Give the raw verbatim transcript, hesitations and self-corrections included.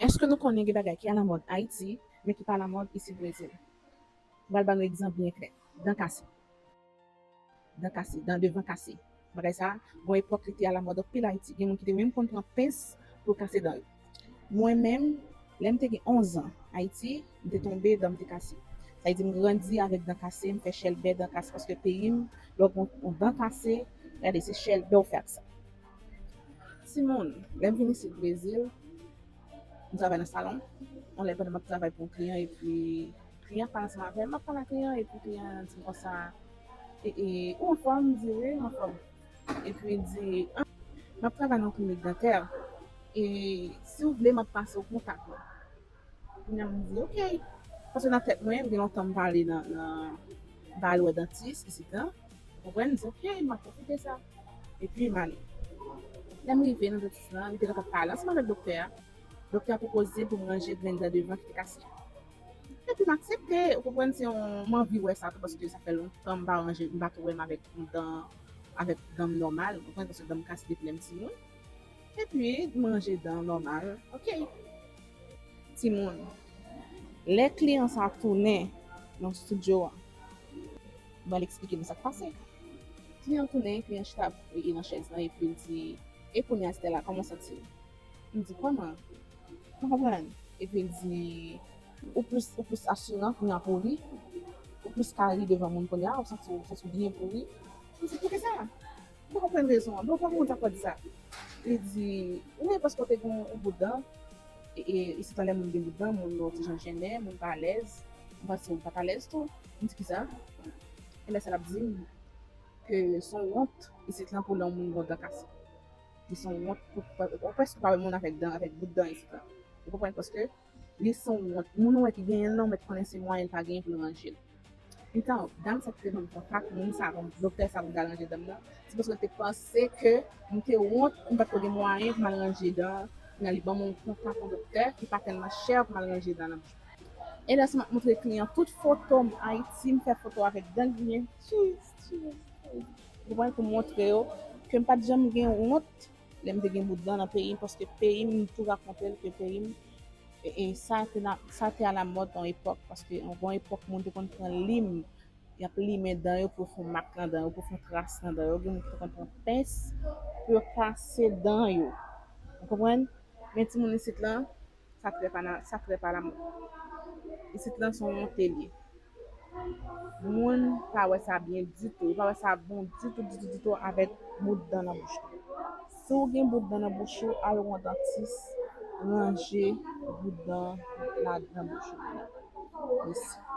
Paske nou konnen gen bagay ki alamòd Ayiti, men ki pa alamòd isi Brezil. M pral ba nou egzanp byen klè. Dan kase. Dan kase, dan devan kase. Bagay sa, gon epòk li te alamòd anpil Ayiti. Gen moun ki te menm konn pran pens pou kase dan yo. Mwen menm, lè m te gen onz an, Ayiti, m te tonbe, dan m te kase. Sa vle di m grandi avèk dan kase, m fè chèlbè dan kase, paske peyi m, lè w gen yon dan kase, gade, se chèlbè w fè ak sa. Timoun, lè m vin isit Brezil, m travay nan salon. Yon lè pandan m ap travay pou yon kliyan, epi kliyan pale ansanm avè m, m ap pale ak kliyan, epi kliyan an di m konsa, e, e, ou anfòm? M di wi, m anfòm. Epi li di, ah, m ap travay nan yon klinik dantè, e si w vle, m ap pase w kontak mwen. Kounye a m di, ok. Paske nan tèt mwen, m gen lontan m pa ale nan, nan, m pa ale wè dantis, isit la. Ou konprann? M di, ok, m ap pwofite sa. Epi m ale. Lè m rive nan dantis lan, li te gentan pale ansanm avèk doktè a. Doktè a pwopoze pou m ranje grenn dan devan ki te kase. Epi m aksepte, ou konprann, se yon, m anvi wè sa tou, paske sa fè lontan m pa ranje, m pa tou wè m avèk yon dan, avèk dan m nòmal, ou konprann, paske dan m kase depi lè m timoun. Epi, m ranje dan nòmal, ok. Timoun, lè kliyan sa tounen nan estidyo a, m pral eksplike nou sa k pase. Kliyan tounen, kliyan chita, e, nan chèz lan, epi l di, e kounye a, Stella, kòman w santi w? M di, kòman? M pa konprann. Epi l di, ou plis, ou plis asiran kounye a pou ri. Ou plis ka ri devan moun kounye a, ou santi, ou santi w byen pou ri. M di, poukisa? M pa konprann rezon an. Bon, pa konprann sa k fè w di sa. Li di, wi, paske w te gen yon bout dan. E, e, isit lan lè moun gen bout dan, moun yo ti jan jennen, moun pa alèz. M panse ou pa t alèz tou. M di, kisa? E lè sa l ap di m ke se yon wont isit lan pou lè yon moun gen yon dan kase. Li se yon wont pou, ou prèske pa wè moun avèk dan, avèk bout dan isit la. Ou konprann? Paske li se yon wont. Moun ou wè ki genyen l lan, ou mèt konnen se mwayen l pa genyen pou l ranje l. Gentan, dam sa ki te ban m kontak moun sa, ban m doktè sa pou m ta ranje dan m nan, se paske l te panse ke m te wont, m pa t ko gen mwayen pou m al ranje dan. Kounye a li ban m yon kontak yon doktè ki pa tèlman chè pou m al ranje dan nan bouch. E lè sa m ap montre kliyan tout foto m Ayiti, m fè foto avèk dan griyen. Cheese, cheese, cheese. Ou konprann, pou montre yo ke m pa t janm gen wont lè m te gen bout dan nan peyi m, paske peyi m, m tou rakonte l ke peyi m, e, e sa te na, sa te alamòd yon epòk, paske yon bon epòk moun te konn pran lim, y ap limen dan yo pou yo fè yon mak nan dan yo, pou yo fè yon tras nan dan yo, gen moun ki te konn pran pens pou yo kase dan yo. Ou konprann? Men timoun isit lan, sa trè pa na, sa trè pa alamòd. Isit lan se yon wont li ye. Moun pa wè sa byen ditou. Yo pa wè sa bon ditou, ditou, ditou avèk bout dan nan bouch ou. Si w gen bout dan nan bouch ou, al wè yon dantis, ranje bout dan la nan bouch ou. Mèsi.